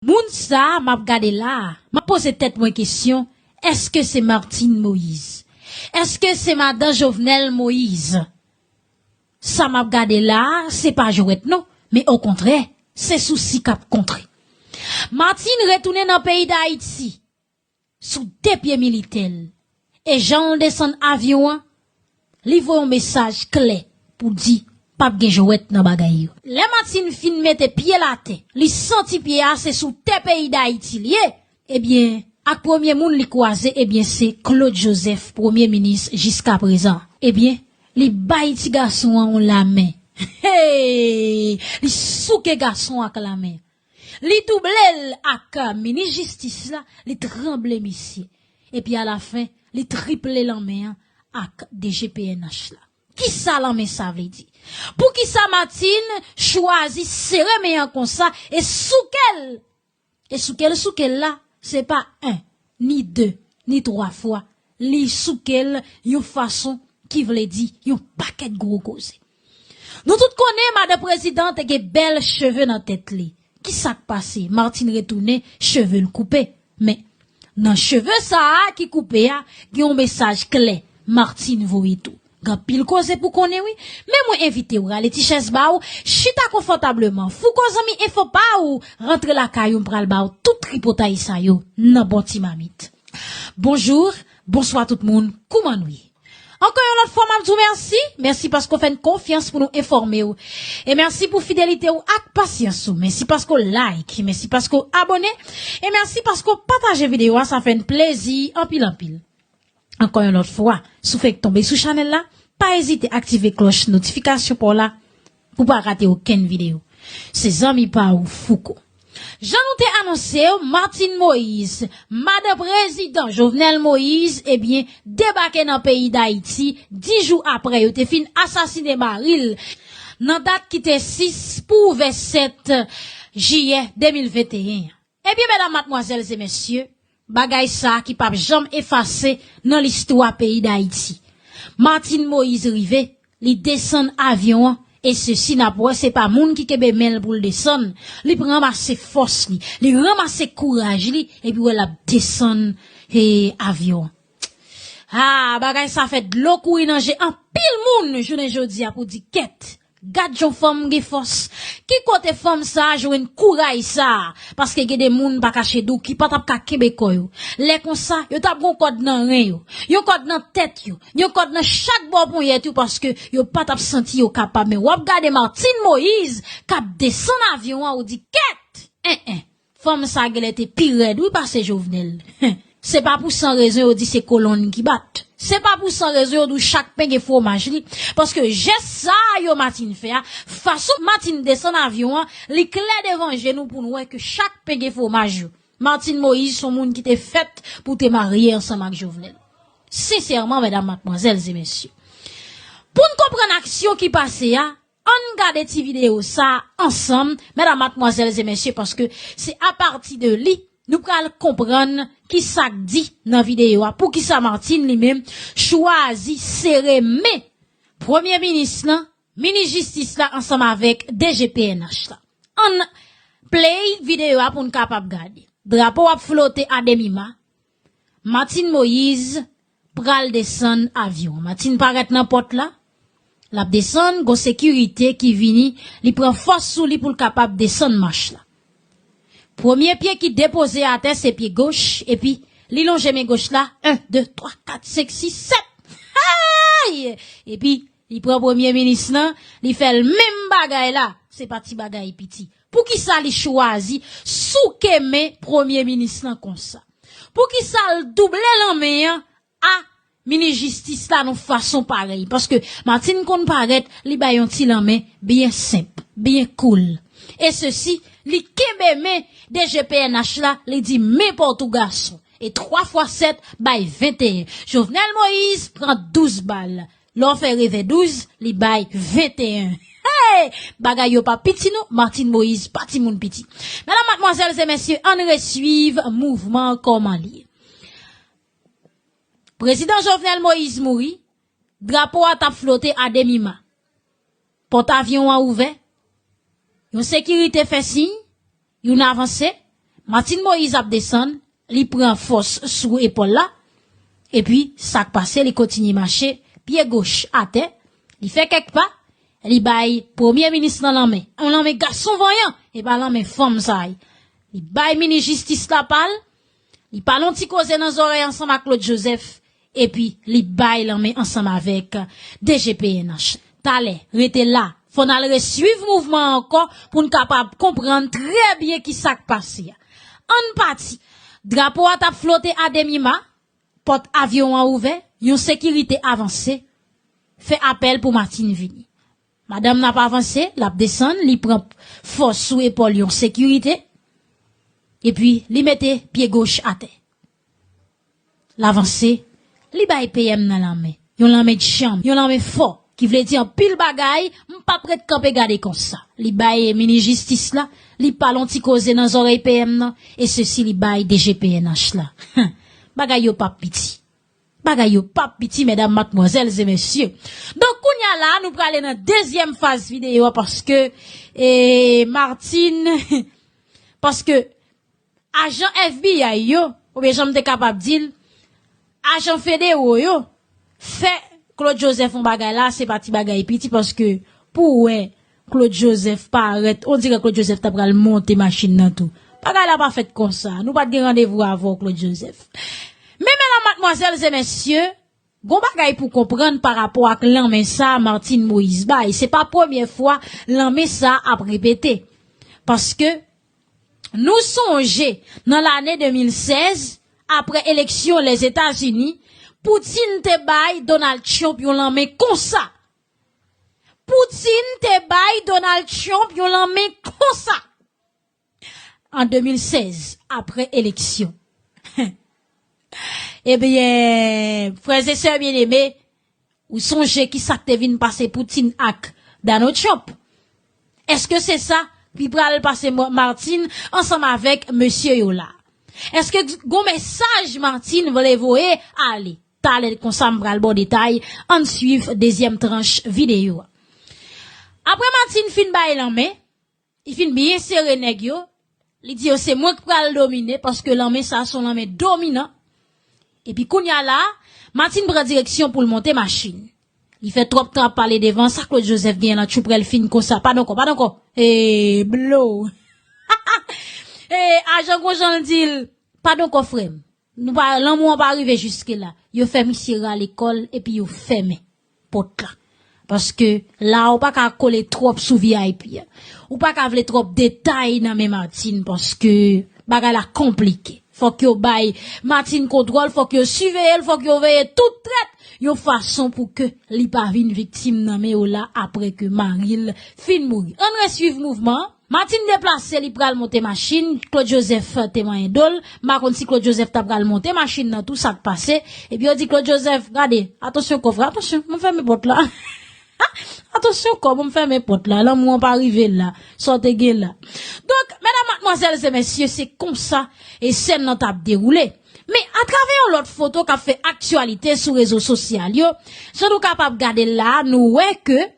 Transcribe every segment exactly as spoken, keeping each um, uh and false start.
Moun sa a m ap gade la a, m ap poze tèt mwen kesyon, èske se Martine Moïse? Èske se madan Jovenel Moïse? Sa m ap gade la a, se pa jwèt non, men okontrè, se sousi k ap kontre. Martine retounen nan peyi Dayiti sou de pye militè l. E jan l desann avyon an, li voye yon mesaj klè pou di p ap gen jwèt nan bagay yo. Lè Martine fin mete pye l atè, li santi pye a se sou tè peyi Dayiti l ye. Ebyen, ak premye moun li kwaze, ebyen, se Claude Joseph, premye minis jiskaprezan. Ebyen, li bay ti gason an yon lamen. Hey! Li souke gason an ak lamen. Li double l ak minis jistis la, li tranble misye. Epi alafen, li triple lanmen an ak D G P N H la. Kisa lanmen sa vle di? Poukisa Martine chwazi sere men an konsa e souke l? E souke l souke l la, se pa en, ni de, ni twa fwa. Li souke l yon fason ki vle di yon pakèt gwo koze. Nou tout konnen madan prezidan te gen bèl cheve nan tèt li. Kisa k pase? Martine retounen, cheve l koupe. Men, nan cheve sa a ki koupe a, gen yon mesaj klè Martine voye tou. Gen anpil koze pou konnen wi. Men mwen envite w rale ti chèz ba w, chita konfòtableman. Fouco zanmi enfo pa w, rantre lakay ou, m pral ba w tout tripotay sa yo nan bon ti mamit. Bonjou, bonswa tout moun, kouman nou ye? Ankò yon lòt fwa, m ap di w mèsi. Mèsi paske w fè n konfyans pou nou enfòme w. E mèsi pou fidelite w ak pasyans ou. Mèsi paske w like, mèsi paske w abone. E mèsi paske w pataje videyo a, sa fè n plezi anpil anpil. Ankò yon lòt fwa, si w fèk tonbe sou chanèl la, pa ezite aktive klòch notifikasyon pa w la pou w pa rate okenn videyo. Se zanmi pa w Fouco. Jan nou te anonse w, Martine Moïse, madan prezidan Jovenel Moïse, ebyen, debake nan peyi Dayiti, dis jou aprè yo te fin asasine mari l nan dat ki te sis pou ouvè sèt jiyè de mil venteyen an. Ebyen, medam, madmwazèl e mesye, bagay sa a ki p ap janm efase nan listwa peyi Dayiti. Martine Moïse rive, li desann avyon an, e sesi n ap wè se pa moun ki kenbe men l pou l desann, li ranmase fòs li, li ranmase kouraj li, epi wè l ap desann, e, avyon an. Ah, bagay sa fè dlo kouri nan je anpil moun jounen jodi a pou di kèt. Gad jan fanm gen fòs. Ki kote fanm sa a jwenn kouraj sa a? Paske gen de moun pa kache di w ki pa t ap ka kenbe kò yo. Lè konsa, yo t ap gen yon kòd nan ren yo, yon kòd nan tèt yo, yon kòd nan chak bò ponyèt yo paske yo pa t ap santi yo kapab. Men w ap gade Martine Moïse k ap desann avyon an, ou di kèt! En, en. Fanm sa genlè te pi rèd wi pase Jovenel. Se pa pou san rezon yo di se kolonn ki bat. Se pa pou san rezon yo di w chak pen gen fwomaj li. Paske jès sa a yo Martine fè a, fason Martine desann avyon an, li klè devan je nou pou n wè ke chak pen gen fwomaj yo. Martine Moïse se yon moun ki te fèt pou te marye ansanm ak Jovenel. Sensèman, medam, madmwazèl e mesye. Pou n konprann aksyon ki pase a, ann gade ti videyo sa a ansanm, medam, madmwazèl e mesye, paske se apati de li nou pral konprann ki sa k di nan videyo a, poukisa Martine li menm chwazi sere men premye minis lan, minis jistis la ansanm avèk D G P N H la. Ann play videyo a pou n kapab gade. Drapo ap flote a demi ma. Martine Moïse pral desann avyon. Martine parèt nan pòt la. L ap desann, gon sekirite ki vini, li pran fòs sou li pou l kapab desann mach la. Premye pye ki depoze atè se pye goch, epi li lonje men goch la, en, de, twa, kat, senk, sis, sèt. Hey! Epi li pran premye minis lan, li fè l menm bagay la. Se pa ti bagay piti. Poukisa li chwazi souke men premye minis lan konsa? Poukisa l double lanmen an a minis jistis la nan fason parèy? Paske Martine konn parèt, li bay yon ti lanmen byen senp, byen cool. E sesi, li kenbe men D G P N H la, li di men pòtou gason. E twa fwa sèt bay venteyen. Jovenel Moïse pran douz bal. Lè w fè revè douz, li bay venteyen. Hey! Bagay yo pa piti non, Martine Moïse pa timoun piti. Medam, madmwazèl e mesye, ann reswiv mouvman an kòman l ye. Prezidan Jovenel Moïse mouri, drapo a t ap flote a demi ma. Pòt avyon an ouvè, yon sekirite fè siy, youn avanse, Martine Moïse ap desann, li pran fòs sou epòl la, epi sa k pase, li kontinye mache, pye goch atè, li fè kèk pa, li bay premye minis lan lanmen, yon lanmen gason vanyan, e pa lanmen fanm sa a. Li bay minis jistis la pa l, li pale yon ti koze nan zòrèy ansanm ak Claude Joseph, epi li bay lanmen ansanm avèk D G P N H. Talè, rete la, fò n al reswiv mouvman an ankò pou n kapab konprann trè byen ki sa k pase a. Ann pati. Drapo a t ap flote a demi ma, pòt avyon an ouvè, yon sekirite avanse, fè apèl pou Martine vini. Madanm nan ap avanse, l ap desann, li pran fòs sou epòl yon sekirite, epi li mete pye goch atè. L avanse, li bay P M nan lanmen. Yon lanmen djanm, yon lanmen fò, ki vle di anpil bagay, m p ap ret kanpe gade konsa. Li bay minis jistis la, li pale yon ti koze nan zòrèy P M nan, e sesi li bay D G P N H la. Bagay yo p ap piti. Bagay yo p ap piti, medam, madmwazèl e mesye. Donk, kounye a la, nou prale nan dezyèm faz videyo a, paske, e, Martine, paske ajan F B I yo, oubyen jan m te kapab di l, ajan federo yo, fè Claude Joseph yon bagay la, se pa ti bagay piti, paske pou w wè Claude Joseph parèt, on dirè Claude Joseph ta pral monte machin nan tou. Bagay la pa fèt konsa, nou pa t gen randevou avè w, Claude Joseph. Men, medam, madmwazèl e mesye, gon bagay pou konprann pa rapò ak lanmen sa Martine Moïse bay. Se pa premye fwa lanmen sa ap repete. Paske nou sonje nan lane de mil sèz, apre eleksyon Lèzetazini, Putin te bay Donald Trump yon lanmen konsa. Putin te bay Donald Trump yon lanmen konsa. An de mil sèz, apre eleksyon. Ebyen, frè e sè byeneme, ou sonje ki sa k te vin pase Putin ak Donald Trump? Èske se sa ki pral pase Mo-, Martine ansanm avèk mesye yo la? Èske gon mesaj Martine vle voye ale? Talè konsa m pral ba w detay, ann swiv dezyèm tranch videyo a. Apre Martine fin bay lanmen, li fin byen sere nèg yo, li di yo se mwen k pral domine paske lanmen sa se yon lanmen dominan. Epi kounye a la, Martine pran direksyon pou l monte machin. Li fè twòp tan ap pale devan, sa Claude Joseph gen la tchouprèl fin konsa, padon kò, padon kò. E, blo. E, ajan gon jan l di l, padon kò frè m. Nou pa, lanmou an pa rive jiske la. Yo fè misye rale kò l epi yo fèmen pòt la. Paske la ou pa ka kole twòp sou V I P a. Ou pa ka vle twòp detay nan men Martine paske bagay la konplike. Fòk yo bay Martine kontwòl, fòk yo siveye l, fòk yo veye tout trèt yon fason pou ke li pa vin viktim nan men yo la apre ke mari l fin mouri. Ann reswiv mouvman an. Martine deplase, li pral monte machin, Claude Joseph te manyen do l, m pa konn si Claude Joseph ta pral monte machin nan tou, sa k pase, epi yo di Claude Joseph, gade, atansyon kò frè, atansyon, m fèmen pòt la. Atansyon kò, m fèmen pòt la, lanmou an pa rive la, sa w te gen la. Donk, medam, madmwazèl e mesye, se konsa e sèn nan t ap dewoule. Men, atravè yon lòt foto k ap fè aktyalite sou rezo sosyal yo, jan nou kapab gade l la, nou wè ke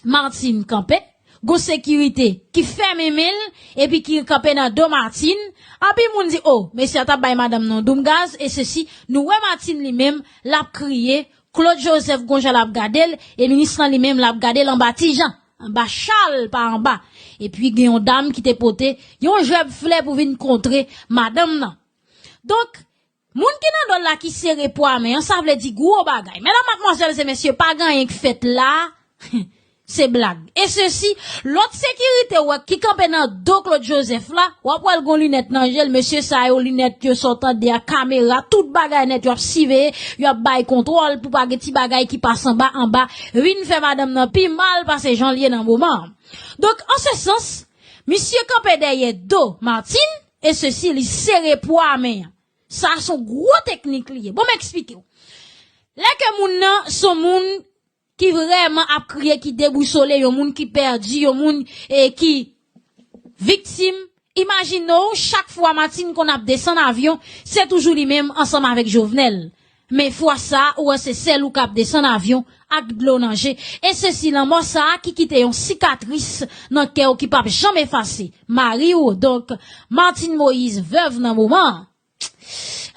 Martine kanpe, gon sekirite ki fèmen men l, epi ki kanpe nan do Martine. Anpil moun di, o, mesye a t ap bay madanm nan yon doum gaz, e sesi, nou wè Martine li menm, l ap kriye, Claude Joseph gon jan l ap gade l, e minis lan li menm, l ap gade l anba ti jan, anba chal, pa anba. Epi gen yon dam ki te pote yon jèb flè pou vin kontre madanm nan. Donk, moun ki nan do l la ki sere pwa men an, sa vle di gwo bagay. Medam, madmwazèl e mesye, pa gen anyen k fèt la, se blag. E sesi, lòt sekirite ou wè ki kanpe nan do Claude Joseph la, w ap wè l gon linèt nan je l, mesye sa yo, linèt yo, sa w tande a, kamera, tout bagay nèt, yo ap siveye, yo ap bay kontwòl pou pa gen ti bagay ki pase anba, anba, vin fè madanm nan pi mal pase jan l ye nan moman an. Donk, an se sans, misye kanpe dèyè do Martine, e sesi, li sere pwa men an. Sa se yon gwo teknik li ye. Bon, m eksplike w. Lè ke moun nan se yon moun ki vrèman ap kriye, ki debousole, yon moun ki pèdi, yon moun, e, ki viktim, imajine w, chak fwa Martine konn ap desann avyon, se toujou li menm ansanm avèk Jovenel. Men fwa sa a, ou wè se sèl ou k ap desann avyon ak dlo nan je. E se si lanmò sa a ki kite yon sikatris nan kè w ki p ap janm efase. Mari w, donk, Martine Moïse, vèv nan moman an.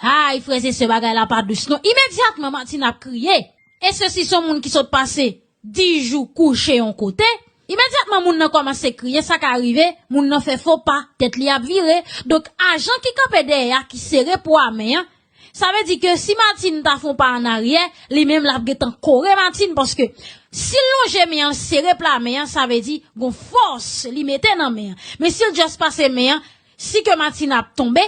Ay, frè e sè, bagay la pa dous non. Imedyatman, Martine ap kriye. E se si se yon moun ki sot pase dis jou kouche yon kote. Imedyatman, moun nan kòmanse kriye, sa ka rive, moun nan fè fo pa, tèt li ap vire. Donk, ajan ki kanpe dèyè a, ki sere po a men an, sa vle di ke si Martine ta fè yon pa annaryè, li menm l ap gentan kore Martine, paske si l lonje men an, l sere pla men an, sa vle di gon fòs li mete nan men an. Men si l just pase men an, si ke Martine ap tonbe,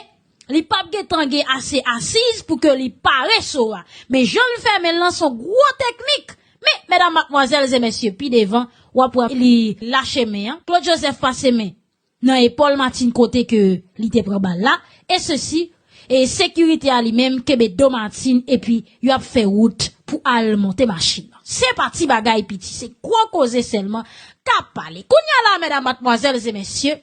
li p ap gentan gen ase asiz pou ke li pare so a. Men jan l fèmen l lan se yon gwo teknik. Men, medam, madmwazèl e mesye, pi devan, w ap wè li lache men an. Claude Joseph pase men nan epòl Martine kote ke li te pran bal la. E se si, e sekirite a li menm kenbe do Martine epi y ap fè wout pou al monte machin nan. Se pa ti bagay piti, se gwo koze sèlman k ap pale. Kounye a la, medam, madmwazèl e mesye,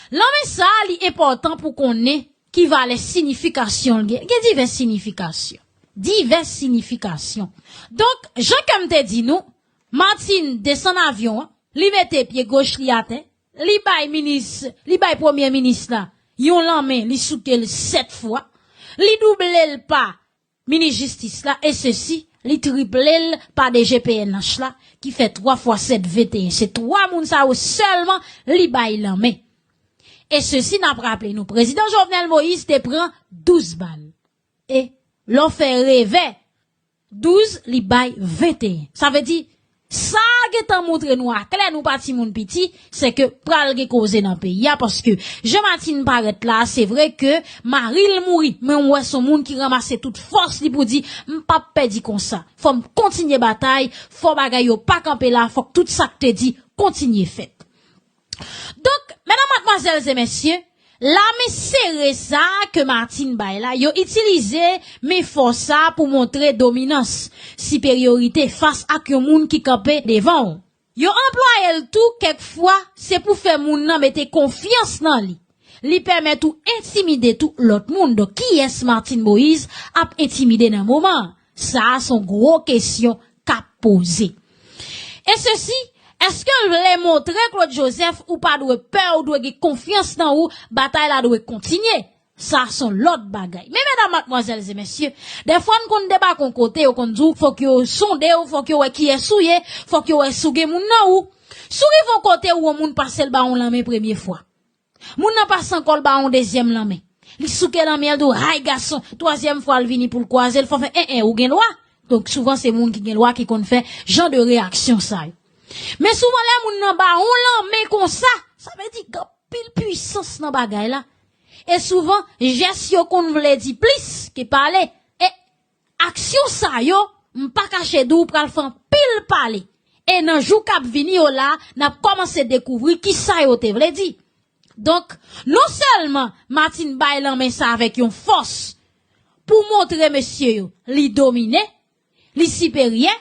lanmen sa a, li enpòtan pou konnen ki valè siyifikasyon l gen. Gen divès siyifikasyon. Divès siyifikasyon. Donk, jan ke m te di nou, Martine desann avyon an, li mete pye goch li atè, li bay minis, li bay premye minis la yon lanmen, li souke l sèt fwa, li double l pa minis jistis la, e se si, li triple l pa D G P N H la, ki fè twa fwa sèt, venteyen. Se twa moun sa yo sèlman li bay lanmen. E se si n ap raple nou, prezidan Jovenel Moïse te pran douz bal. E lè w fè revè douz, li bay venteyen. Sa vle di, sa a gentan montre nou aklè, nou pa timoun piti, se ke pral gen koze nan peyi a, paske jan Martine parèt la, se vre ke mari l mouri, men w wè se yon moun ki ranmase tout fòs li pou di, "M p ap pèdi konsa. Fò m kontinye batay, fò bagay yo pa kanpe la, fòk tout sa k te di kontinye fèt." Donk, medam, madmwazèl e mesye, lame sere sa a ke Martine bay la, yo itilize men fò sa a pou montre dominans, siperyorite fas ak yon moun ki kanpe devan w. Yo anplwaye l tou, kèk fwa, se pou fè moun nan mete konfyans nan li. Li pèmèt ou entimide tou lòt moun. Donk, kiyès Martine Moïse ap entimide nan moman an? Sa a se yon gwo kesyon k ap poze. E se si, èske l vle montre Claude Joseph ou pa dwe pè, ou dwe gen konfyans nan ou, batay la dwe kontinye? Sa se yon lòt bagay. Men medam, madmwazèl e mesye, dèfwa n konn debake yon kote, yo konn di w, fòk yo sonde w, fòk yo wè kiyès ou ye, fòk yo wè si w gen moun nan ou. Si w rive yon kote ou wè yon moun pase l ba w yon lanmen premye fwa. Moun nan pase ankò l ba w yon dezyèm lanmen. Li souke lanmen an, l di w, "Hay gason," twazyèm fwa l vini pou l kwaze l, fò fè, "En, en, ou gen lwa." Donk, souvan se moun ki gen lwa ki konn fè jan de reyaksyon sa yo. Men souvan lè moun nan ba w yon lanmen konsa, sa vle di gen anpil pwisans nan bagay la. E souvan, jès yo konn vle di plis ke pale. E aksyon sa yo, m pa kache di w, pral fè anpil pale. E nan jou k ap vini yo la, n ap kòmanse dekouvri kisa yo te vle di. Donk, non sèlman Martine bay lanmen sa avèk yon fòs pou montre mesye yo li domine, li siperyè,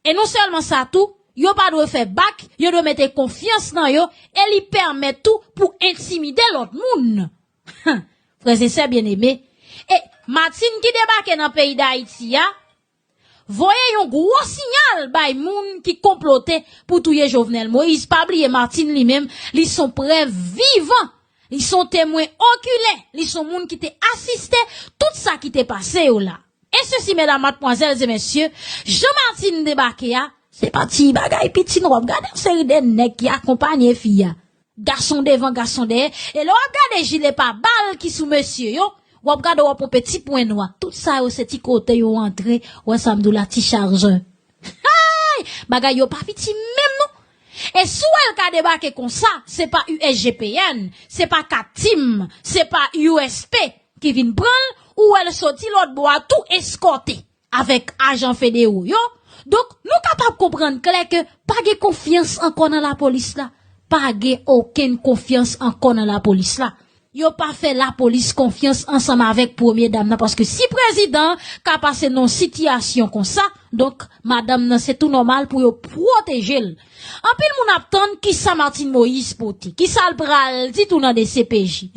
e non sèlman sa tou, yo pa dwe fè bak, yo dwe mete konfyans nan yo, e li pèmèt tou pou entimide lòt moun. Frè e sè byeneme, e Martine ki debake nan peyi Dayiti a, voye yon gwo siyal bay moun ki konplote pou touye Jovenel Moïse. Pa bliye, Martine li menm, li se yon prèv vivan. Li se yon temwen okilè. Li se yon moun ki te asiste tout sa ki te pase yo la. E se si, medam, madmwazèl e mesye, jan Martine debake a, se pa ti bagay piti non, w ap gade yon seri de nèg ki akonpanye fi a. Gason devan, gason dèyè. E lè w ap gade jile pa bal ki sou mesye yo, w ap gade, w ap wè ti pwen nwa. Tout sa yo se ti kote yo antre, w wè sa m di w la, ti chajè. Hay! Bagay yo pa piti menm non. E si w wè l ka debake konsa, se pa U S G P N, se pa kat Tim, se pa U S P ki vin pran l, ou wè l soti lòt bò a tou eskòte avèk ajan federo yo. Donk, nou kapab konprann klè ke pa gen konfyans ankò nan lapolis la. Pa gen okenn konfyans ankò nan lapolis la. Yo pa fè lapolis konfyans ansanm avèk premye dam nan, paske si prezidan ka pase nan yon sitiyasyon konsa, donk, madanm nan se tou nòmal pou yo pwoteje l. Anpil moun ap tann kisa Martine Moïse pote, kisa l pral di tou nan D C P J.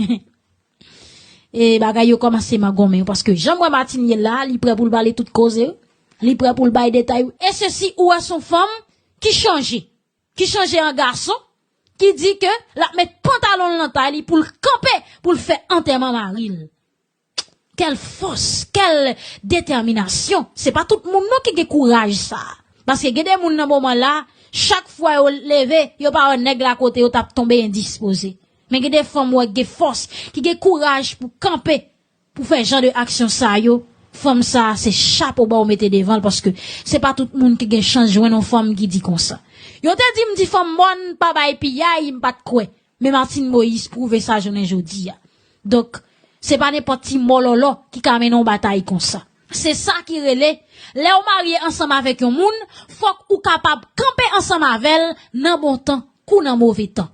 e bagay yo kòmanse mangonmen yo, paske jan m wè Martine ye la, li prè pou l pale tout koze yo, li prè pou l bay detay yo. E sesi, ou wè se yon fanm ki chanje, ki chanje an gason, ki di ke l ap met pantalon l nan tay li pou l kanpe, pou l fè antèman mari l. Kèl fòs, kèl detèminasyon. Se pa tout moun non ki gen kouraj sa. Paske gen de moun nan moman la, chak fwa yo leve, yo pa wè nèg la kote yo t ap tonbe endispoze. Men gen de fanm wè gen fòs, ki gen kouraj pou kanpe, pou fè jan de aksyon sa yo. Fanm sa, se chapo ba w mete devan l, paske se pa tout moun ki gen chans jwenn yon fanm ki di konsa. Yo te di m di fanm mòn pa bay piyay, m pa t kwè. Men Martine Moïse pwouve sa jounen jodi a. Donk, se pa nenpòt ti mòlòlò ki ka mennen yon batay konsa. Se sa ki rele, lè w marye ansanm avèk yon moun, fòk ou kapab kanpe ansanm avè l nan bon tan kou nan move tan.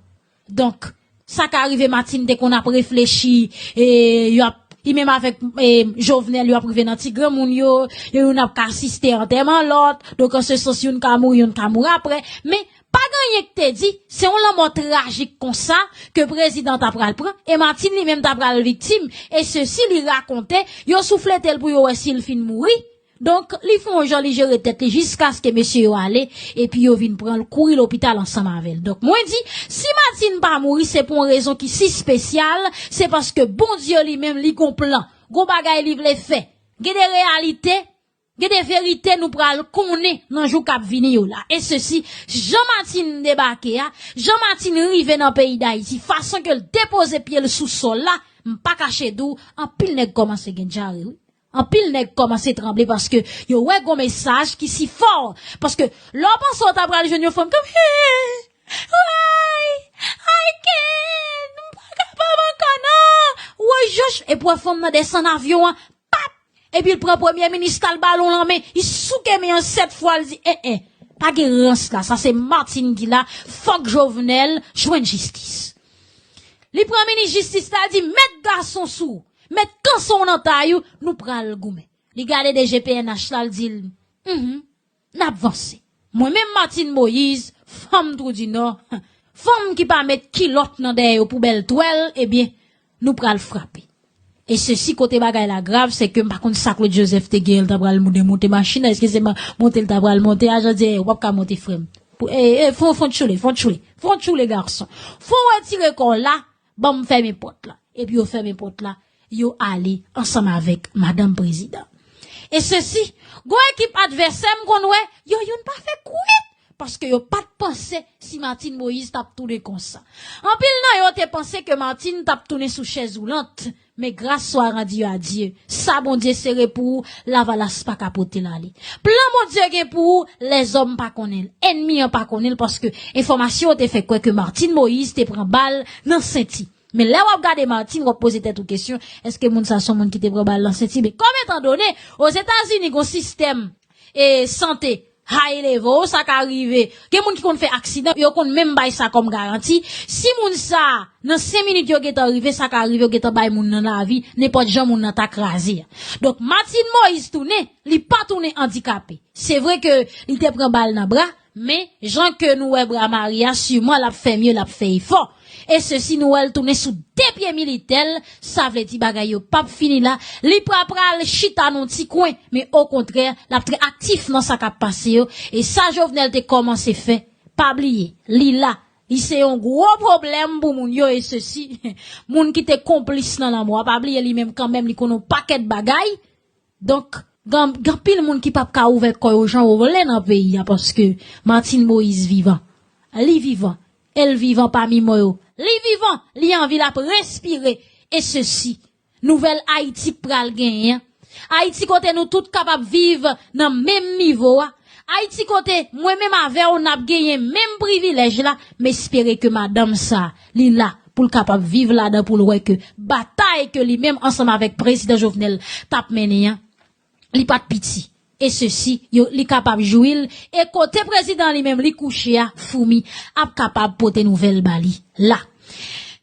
Donk, sa ka rive Martine te konn ap reflechi, e, yo ap, li menm avèk, e, Jovenel, yo ap rive nan ti granmoun yo, yo youn ap ka asiste antèman lòt, donk an se sans youn ka mouri, youn ka mouri apre, men pa gen anyen ki te di, se yon lanmò trajik konsa ke prezidan ta pral pran, e Martine li menm ta pral viktim, e sesi li rakonte, yo souflete l pou yo wè si l fin mouri. Donk, li fè yon jan li jere tèt li jiskaske mesye yo ale, epi yo vin pran l kouri lopital ansanm avè l. Donk, mwen di, si Martine pa mouri, se pou yon rezon ki si espesyal, se paske Bondye li menm li gon plan, gon bagay li vle fè. Gen de reyalite, gen de verite nou pral konnen nan jou k ap vini yo la. E sesi, jan Martine debake a, jan Martine rive nan peyi Dayiti, fason ke l depoze pye l sou sòl la, m pa kache di w, anpil nèg kòmanse gen dyare, wi. Anpil nèg kòmanse tranble paske yo wè gon mesaj ki si fò. Paske lè w panse w ta pral jwenn yon fanm k ap, hey, why, I can't, m pa kapab ankò non. Woy, Josh, epi w wè fanm nan desann avyon an, pap! Epi l pran premye minis la, l ba l yon lanmen, li souke men an sèt fwa, l di, en, en, pa gen rans la, sa se Martine ki la, fòk Jovenel jwenn jistis. Li pran minis jistis la, l di, met gason sou ou, met kanson w nan tay ou, nou pral goumen. Li gade de G P N H la, l di l, mhm, n ap vanse. Mwen menm Martine Moïse, fanm Twou di Nò, fanm ki pa met kilòt nan dèyè yo pou bèl twèl, ebyen, nou pral frape. E sesi kote bagay la grav, se ke m pa konn sa Claude Joseph te gen, l ta pral demonte machin nan, èske se ma-, monte l ta pral monte, ajan di, e, w p ap ka monte frè m. Pou, e, e, fon, fon tchoule, fon tchoule, fon tchoule gason. Fon retire kò w la, ban m fèmen pòt la. Epi yo fèmen pòt la, yo ale ansanm avèk madanm prezidan. E sesi, gon ekip advèsè m konn wè, yo youn pa fè kwit, paske yo pa t panse si Martine Moïse t ap tounen konsa. Anpil nan yo te panse ke Martine t ap tounen sou chèz woulant, men gras swa randi a Dye. Sa Bondye sere pou ou, lavalas pa ka pote l ale. Plan Bondye gen pou ou, lèzòm pa konnen l, ènmi an pa konnen l, paske enfòmasyon yo te fè kwè ke Martine Moïse te pran bal nan senti. Men lè w ap gade Martine, w ap poze tèt ou kesyon, èske moun sa se yon moun ki te pran bal nan senti? Men kòm etan done, Ozetazini gon sistèm, e, sante high level, sa ka rive. Gen moun ki konn fè aksidan, yo konn menm bay sa kòm garanti. Si moun sa, nan senk minit yo gentan rive, sa ka rive yo gentan bay moun nan lavi, nenpòt jan moun nan ta kraze a. Donk, Martine Moïse tounen, li pa tounen andikape. Se vre ke li te pran bal nan bra, men jan ke nou wè bra mari a, siman l ap fè mye, l ap fè efò. E sesi nou wè l tounen sou de pye militè l, sa vle di bagay yo p ap fini la, li pa pral chita nan ti kwen, men okontrè, l ap trè aktif nan sa k ap pase yo, e sa Jovenel te kòmanse fè, pa bliye, li la, li se yon gwo pwoblèm pou moun yo, e sesi, moun ki te konplis nan lanmò a, pa bliye li menm kanmenm, li konn yon pakèt bagay, Donk, gen, gen anpil moun ki p ap ka ouvè kò yo jan yo vle nan peyi a, paske Martine Moïse vivan. Li vivan. E l vivan pami mò yo. Li vivan. Li an vi, l ap respire. E sesi, nouvèl Ayiti k pral genyen an. Ayiti kote nou tout kapab viv nan menm nivo a. Ayiti kote mwen menm avè w n ap genyen menm privilèj la. M espere ke madanm sa, li la pou l kapab viv ladan, pou l wè ke batay ke li menm ansanm avèk prezidan Jovenel t ap mennen an, li pa t piti. E sesi, yo, li kapab jwi l, e kote prezidan li menm li kouche a, foumi ap kapab pote nouvèl ba li la.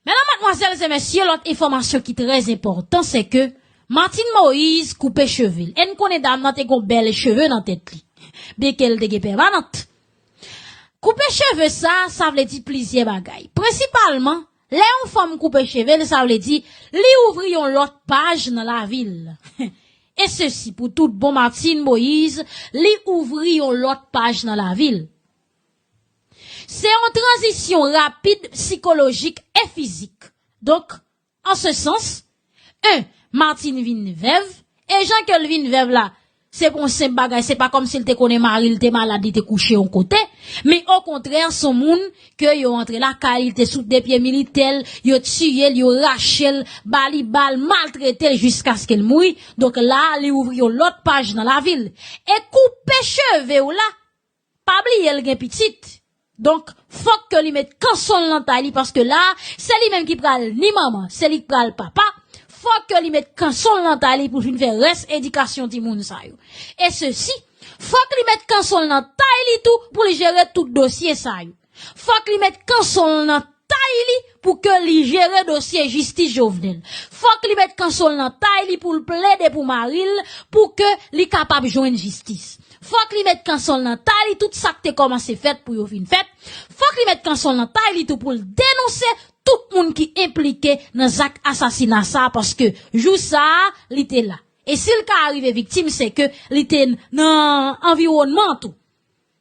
Medam, madmwazèl e mesye, lòt enfòmasyon ki trè enpòtan, se ke Martine Moïse koupe cheve l. E n konnen dam nan te gon bèl cheve nan tèt li. Byenke l te gen pèmanant. Koupe cheve sa, sa vle di plizyè bagay. Prensipalman, Lè yon fanm koupe cheve l, sa vle di li ouvri yon lòt paj nan lavi l. E sesi pou tout bon Martine Moïse, li ouvri yon lòt paj nan lavi l. Se yon tranzisyon rapid sikolojik e fizik. Donk, an se sans, en, Martine vin vèv, e jan ke l vin vèv la, se pa yon senp bagay, se pa kòmsi l te konnen mari l te malad, li te kouche yon kote, men okontrè, se yon moun ke yo antre lakay li, te sou de pye militè l, yo tiye l, yo rache l, ba li bal, maltrete l jiskaske l mouri. Donk la, li ouvri yon lòt paj nan lavi l. E koupe cheve w la, pa bliye l gen pitit. Donk, fòk ke li met kanson l nan tay li, paske la, se li menm ki pral ni manman, se li ki pral papa. Fòk ke li met kanson l nan tay li pou l fin fè rès edikasyon timoun sa yo. E sesi, fòk li met kanson l nan tay li tou pou l jere tout dosye sa yo. Fòk li met kanson l nan tay li pou ke li jere dosye jistis Jovenel. Fòk li met kanson l nan tay li pou l plede pou mari l, pou ke li kapab jwenn jistis. Fòk li met kanson l nan tay li, tout sa k te kòmanse fèt pou yo fin fèt. Fòk li met kanson l nan tay li tou pou l denonse tout moun ki enplike nan zak asasina sa a, paske jou sa a, li te la. E si l ka rive viktim, se ke li te nan anviwònman an tou.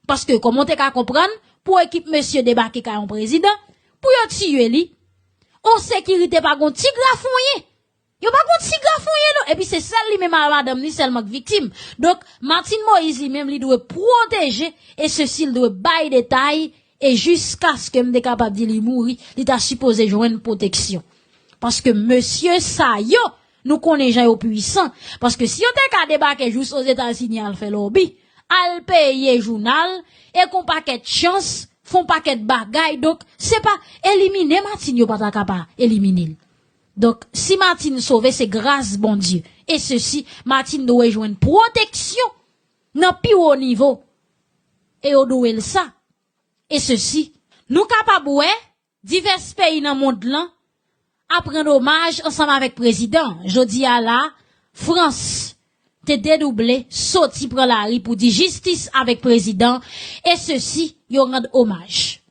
Paske, kòman w te ka konprann, pou ekip mesye debake kay yon prezidan, pou yo tiye li, yon sekirite pa gon ti grafonyen. Yo pa gon ti grafonyen, non. Epi se sèl li menm a madanm li sèlman k viktim. Donk, Martine Moïse li menm, li dwe pwoteje, e sesi l dwe bay detay, e jiskaske m te kapab di li mouri, li ta sipoze jwenn pwoteksyon. Paske mesye sa yo, nou konnen jan yo pwisan. Paske si yo te ka debake jous Ozetazini al fè lòbi, al peye jounal, e kon pakèt chans, fon pakèt bagay, donk, se pa elimine Martine yo pa ta ka pa elimine l. Donk, si Martine sove, se gras Bondye. E sesi, Martine dwe jwenn pwoteksyon nan pi wo nivo. E yo dwe l sa. E sesi, nou kapab wè divès peyi nan mond lan ap rann omaj ansanm avèk prezidan. Jodi a la, Frans te dedouble, soti pran lari pou di jistis avèk prezidan, e sesi, yo rann omaj.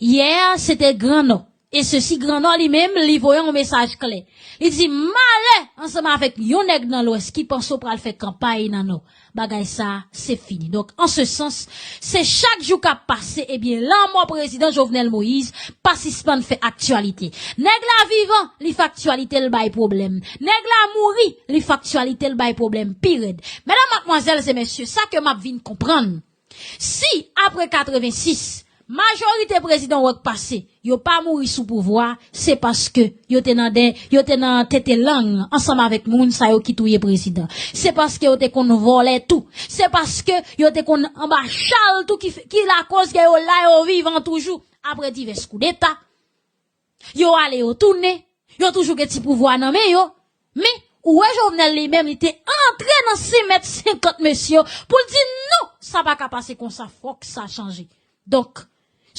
Yè, se te Gran Nò. E sesi, Gran Nò li menm, li voye yon mesaj klè. Li di, malè ansanm avèk yon nèg nan Lwès ki panse w pral fè kanpay nan Nò. Bagay sa, se fini. Donk, an se sans, se chak jou k ap pase, ebyen, lanmò prezidan Jovenel Moïse pa sispann fè aktyalite. Nèg la vivan, li fè aktyalite, l bay pwoblèm. Nèg la mouri, li fè aktyalite, l bay pwoblèm pi rèd. Medam, madmwazèl e mesye, sa ke m ap vin konprann, si, apre katrevensis, majorite prezidan w wè k pase, yo pa mouri sou pouvwa, se paske yo te nan de, yo te nan tete lang ansanm avèk moun sa yo ki touye prezidan. Se paske yo te konn vòlè tou. Se paske yo te konn anba chal tou ki, ki lakoz ke yo la, yo vivan toujou. Apre divès koudeta, yo ale, yo tounen, yo toujou gen ti pouvwa nan men yo. Men, ou wè Jovenel li menm, li te antre nan senk mèt senkant mesye yo pou l di non, sa pa ka pase konsa, fòk sa chanje. Donk,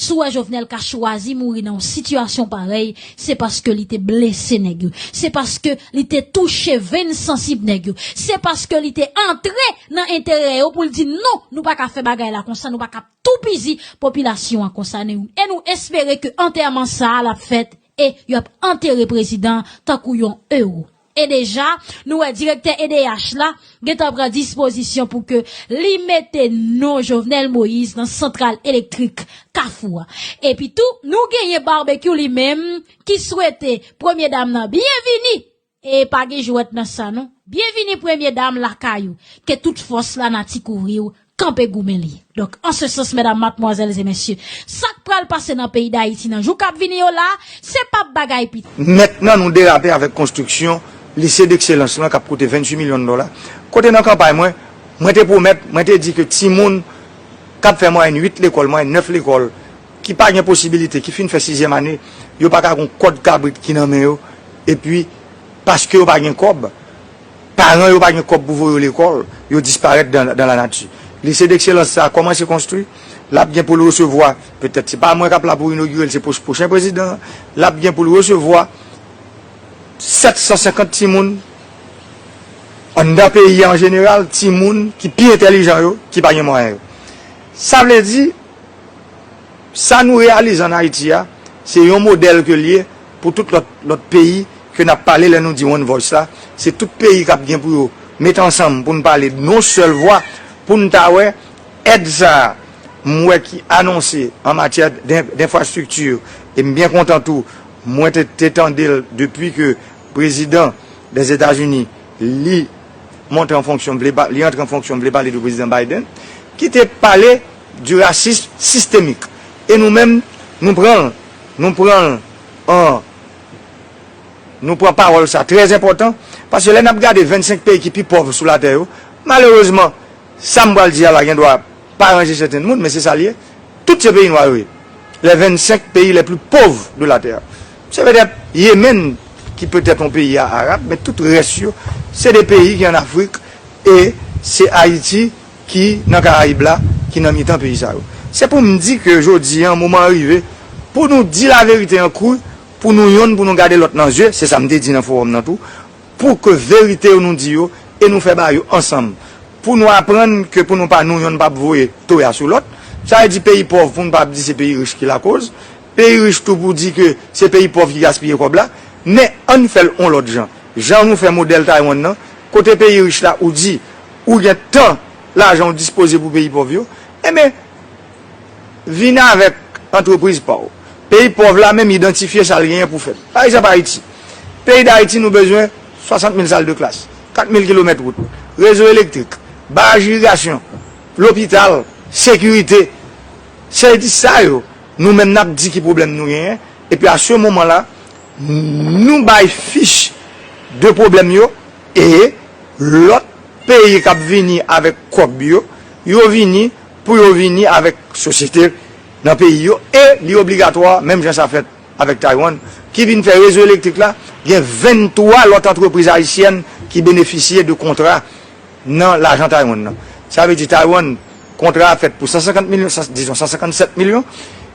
si w wè Jovenel ka chwazi mouri nan yon sitiyasyon parèy, se paske li te blese nèg yo. Se paske li te touche venn sansib nèg yo. Se paske li te antre nan enterè yo pou l di non, nou pa ka fè bagay la konsa, nou pa ka toupizi popilasyon an konsa. E nou espere ke antèman sa a l ap fèt e y ap antere prezidan tankou yon ewo. E deja, nou wè direktè E D H la gentan pran dispozisyon pou ke li mete non Jovenel Moïse nan santral elektrik Kafou a. Epi tou, nou genyen Barbecue li menm ki swete premye dam nan byenvini. E pa gen jwèt nan sa non. Byenvini premye dam lakay ou. Ke tout fòs lanati kouvri w. Kanpe goumen li. Donk, an se sans, medam, madmwazèl e mesye, sa k pral pase nan peyi Dayiti nan jou k ap vini yo la, se p ap bagay piti. Mentnan, nou derape avèk konstriksyon Lycée d'Excellence lan k ap koute venntuit milyon dola. Kote nan kanpay mwen, mwen te pwomèt, mwen te di ke timoun k ap fè mwayèn uit lekòl, mwayèn nèf lekòl, ki pa gen posibilite, ki fin fè sizyèm ane, yo pa ka gon kòd kabrit ki nan men yo, epi paske yo pa gen kòb, paran yo pa gen kòb pou voye yo lekòl, yo disparèt dan, dan lanati. Lycée d'Excellence sa a kòmanse konstwi, l ap gen pou l resevwa, petèt se pa mwen k ap la pou inogire l, se pwo-, pwochen prezidan an, l ap gen pou l resevwa sèt san senkant timoun anndan peyi a an jeneral, timoun ki pi entèlijan yo, ki pa gen mwayen yo. Sa vle di, sa nou reyalize ann Ayiti a, Se yon modèl ke l ye pou tout lòt, lòt peyi ke n ap pale lè nou di One Voice la. Se tout peyi k ap gen pou yo mete ansanm pou n pale d yon sèl vwa, pou n ta wè èd sa a m wè ki anonse an matyè d-, d-, d-enfrastrikti, e m byen kontan tou, mwen te, te tande l depi ke prezidan Dèzetazini, li monte an fonksyon, vle pa-, li antre an fonksyon, vle pale de prezidan Biden, ki te pale du racisme systémique. E nou menm, nou pran l, nou pran l an, nou pran pawòl sa trè enpòtan, paske lè n ap gade vennsenk peyi ki pi pòv sou latè yo, malerezman, sa m pral di a la gen dwa pa ranje sèten moun, men se sa l ye. Tout se peyi nwa yo ye. Les vingt-cinq pays les plus pauvres de la terre. Se petèt Yemen ki petèt yon peyi a arab, men tout rès yo, se de peyi ki ann Afrik, e se Ayiti ki nan Karayib la, ki nan mitan peyi sa yo. Se pou m di ke jodi a, moman an rive pou nou di laverite an kri, pou nou yonn, pou nou gade lòt nan zye, se sa m te di nan fowòm nan tou, pou ke verite yo nou di yo, e nou fè bagay yo ansanm. Pou nou aprann ke pou nou pa nou yonn p ap voye toya sou lòt. Sa vle di peyi pòv pou nou pa ap di se peyi rich ki lakoz. Peyi rich tou pou di ke se peyi pòv ki gaspiye kòb la. Men ann fè l yon lòt jan. Jan nou fè modèl Taiwan nan, kote peyi rich la ou di ou gen tan lajan ou dispoze pou peyi pòv yo, enben, vin avèk antrepriz pa w. Peyi pòv la menm idantifye sa l genyen pou fè l. Pa egzanp, Ayiti. Peyi Dayiti, nou bezwen swasant mil sal de klas, kat mil kilomèt wout, rezo elektrik, baraj irigasyon, lopital, sekirite. Se di sa yo, nou menm n ap di ki pwoblèm nou genyen, epi a se moman la, nou bay fich de pwoblèm yo, e lòt peyi k ap vini avèk kòb yo, yo vini pou yo vini avèk sosyete nan peyi yo, e li obligatwa, menm jan sa fèt avèk Taiwan, ki vin fè rezo elektrik la, gen venntwa lòt antrepriz ayisyèn ki benefisye de kontra nan lajan Taiwan nan. Sa vle di Taiwan, kontra a fèt pou san senkant milyon, san, dizon san senkannsèt milyon.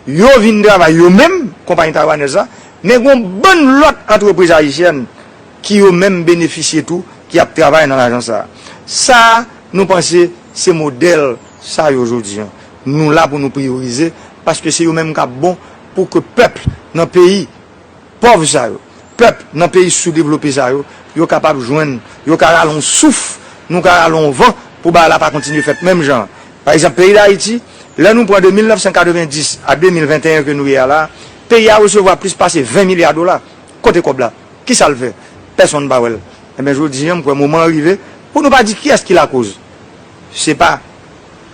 Yo vin travay yo menm, konpayi taiwanèz la, men gen yon bann lòt antrepriz ayisyèn ki yo menm benefisye tou, ki ap travay nan lajan sa a. Sa a, nou panse se modèl sa yo jodi a. Nou la pou nou priyorize, paske se yo menm k ap bon pou ke pèp nan peyi pòv sa yo, pèp nan peyi soudevlope sa yo, yo kapab jwenn, yo ka rale yon souf, nou ka rale yon van pou bagay la pa kontinye fèt menm jan. Pa egzanp, peyi Dayiti, lè nou pran de mil nèf san katrevenndis a de mil venteyen ke nou ye a la, peyi a resevwa plis pase ven milya dola. Kote kòb la? Kisa l fè? Pèsonn pa wè l. Enben, jodi a, m kwè moman an rive pou nou pa di kiyès ki lakoz. Se pa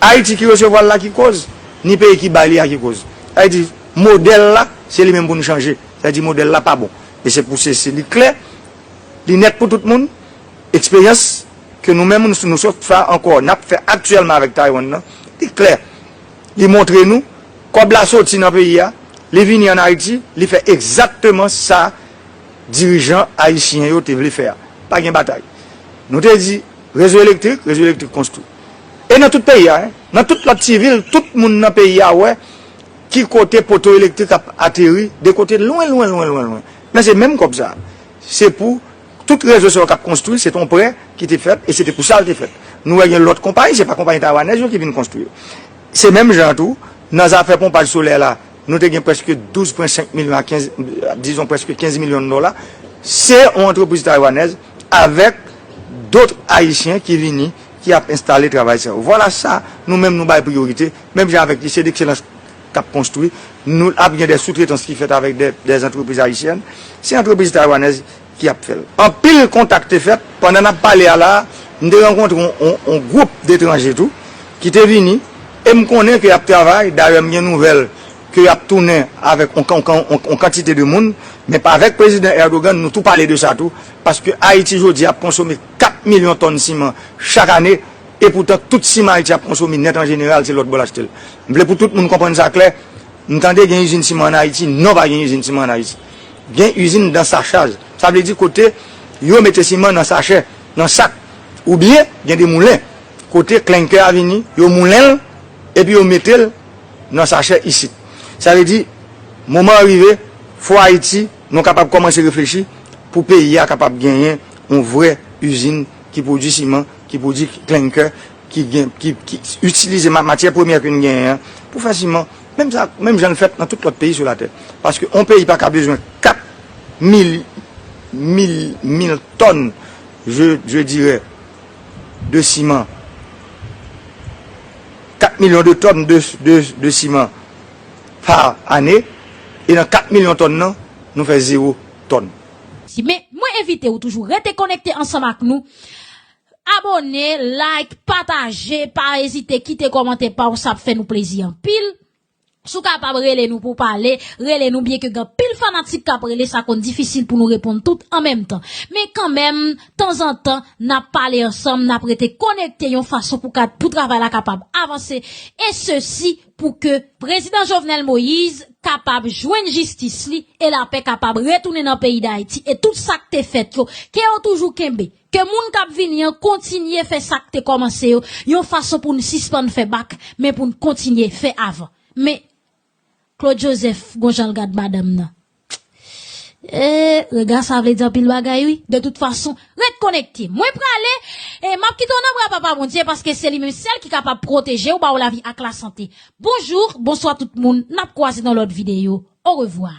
Ayiti ki resevwa l la ki koz, ni peyi ki bay li a ki koz. Sa vle di, modèl la, se li menm pou nou chanje. Sa vle di, modèl la pa bon. E se pou se, se li klè, li nèt pou tout moun. Eksperyans ke nou menm, nou, nou sot fè ankò, n ap fè aktyèlman avèk Taiwan nan, li klè. Li montre nou, kòb la soti nan peyi a, li vini ann Ayiti, li fè egzakteman sa dirijan ayisyen yo te vle fè a. Pa gen batay. Nou te di, rezo elektrik, rezo elektrik konstwi. E nan tout peyi a, en, nan tout lòt ti vil, tout moun nan peyi a wè ki kote poto elektrik ap ateri, de kote lwen, lwen, lwen, lwen, lwen. Men se menm kòb sa a. Se pou tout rezo sa yo k ap konstwi, se te yon prè ki te fèt, e se te pou sa l te fèt. Nou wè gen lòt konpayi, se pa konpayi taiwanèz yo ki vin konstwi yo. Se menm jan an tou, nan zafè ponpaj solè la, nou te gen prèske douz pwen senk milyon a kenz, dizon prèske kenz milyon dola. Se yon antrepriz taiwanèz avèk dòt ayisyen ki vini, ki ap enstale travay sa yo. Vwala sa, nou menm nou bay priyorite, menm jan avèk Lycée d'Excellence k ap konstwi, nou ap gen de soutretans ki fèt avèk de, de antrepriz ayisyèn. Se antrepriz taiwanèz ki ap fè l. Anpil kontak te fèt. Pandan n ap pale a la, m te rankontre yon, yon, yon gwoup detranje tou ki te vini, e m konnen ke y ap travay. Dayè, m gen nouvèl ke y ap tounen avèk yon, yon, yon, yon kantite de moun, men pa avèk prezidan Erdogan, nou tou pale de sa tou, paske Ayiti jodi a ap konsome kat milyon tòn siman chak ane, e poutan tout siman Ayiti ap konsome nèt an jeneral, se lòt bò l achte l. M vle pou tout moun konprann sa klè, m tande gen izin siman ann Ayiti, non, pa gen izin siman ann Ayiti. Gen izin dansachaj. Sa vle di kote yo mete siman nan sachè, nan sak. Oubyen, gen de moulen. Kote klenkè a vini, yo moulen l, epi yo mete l nan sachè isit. Sa vle di, moman an rive, fò Ayiti, nou kapab kòmanse reflechi pou peyi a kapab genyen yon vrè izin ki pwodui siman, ki pwodui klenkè, ki gen, ki, ki itilize ma-, matyè premyè ke n genyen an pou fè siman, Menm sa, menm jan l fèt nan tout lòt peyi sou latè. Paske yon peyi pa ka bezwen kat mil, mil, mil tòn, je, je dirais, de siman. Kat milyon de tòn de, de, de siman pa ane. E nan kat milyon tòn nan, nou fè zewo tòn. Si, men mwen envite w toujou rete konekte ansanm ak nou. Abòne, like, pataje, pa ezite kite kòmantè pa w, sa ap fè nou plezi anpil. Si w kapab rele nou pou w pale, rele nou, byenke gen anpil fanatik k ap rele, sa konn difisil pou nou reponn tout an menm tan. Men kanmenm, tanzantan, n ap pale ansanm, n ap rete konekte yon fason pou ka, pou travay la kapab avanse, e sesi pou ke Prezidan Jovenel Moïse kapab jwenn jistis li e lapè kapab retounen nan peyi Dayiti e tout sa k te fèt yo, ke yo toujou kenbe, ke moun k ap vini an kontinye fè sa k te kòmanse yo, yon fason pou n sispann fè bak, men pou n kontinye fè avan. Men, Claude Joseph, gon jan l gad madanm nan. E, rega sa vle di anpil bagay wi. De tout fason, ret konekte. Mwen prale, e m ap kite w nan bra Papa Bondye paske se li menm sèl ki kapab pwoteje w, ba w lavi ak lasante. Bonjou, bonswa tout moun, n ap kwaze nan lòt videyo. Orevwa.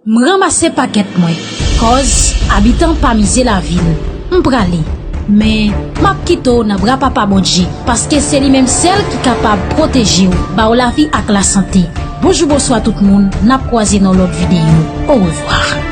M ranmase pakèt mwen. Kòz, abitan pa mize lavil. M prale. Men, m ap kite w nan bra Papa Bondye, paske se li menm sèl ki kapab pwoteje w, ba w lavi ak lasante. Bonjou, bonswa tout moun, n ap kwaze nan lòt videyo. Orevwa.